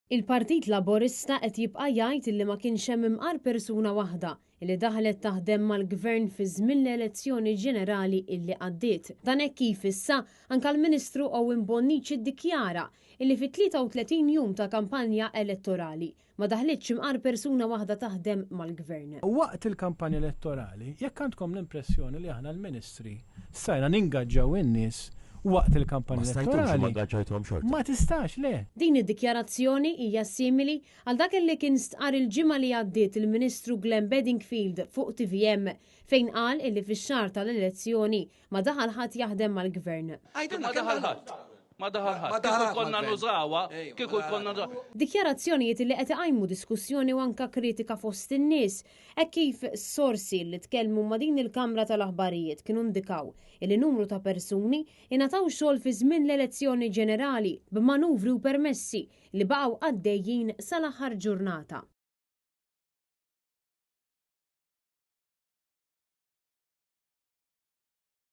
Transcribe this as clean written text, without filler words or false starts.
Il-Partit Laburista qed jibqa' jgħid illi ma kienx hemm imqar persuna waħda illi daħlet taħdem mal-Gvern fi żmien l-elezzjoni ġenerali illi għaddiet. Dan hekk kif issa anke l-Ministru Owen Bonnici ddikjara illi fit-33 jum ta' kampanja elettorali ma daħlitx imqar persuna waħda taħdem mal-Gvern. Waqt il-kampanja elettorali, jekk għandkom l-impressjoni li aħna l-Ministri stajna ningaġġaw in-nies waqt il-kampanja Ma stajtux elettorali. ma ngaġġajthom xorta. Ma tistax, le. Din id-dikjarazzjoni hija simili għal dak li kien stqarr il-ġimgħa li għaddiet il-Ministru Glenn Bedingfield fuq tvm fejn qal illi fix-xahar tal-elezzjoni ma daħal ħadd jaħdem mal-Gvern. Ma daħal ħadd. Ma daħal Ma ħadd. daħal Kieku ħadd konna mal-gvern. nużawha, Ejwa, kieku ma daħal jkollna nużawha. Dikjarazzjonijiet li qed iqajmu diskussjoni u anka kritika fost in-nies, hekk kif sorsi li tkellmu ma' din il-Kamra tal-Aħbarijiet kienu indikaw illi numru ta' persuni ingħataw xogħol fi żmien l-elezzjoni ġenerali b'manuvri u permessi li baqgħu għaddejjin sal-aħħar ġurnata.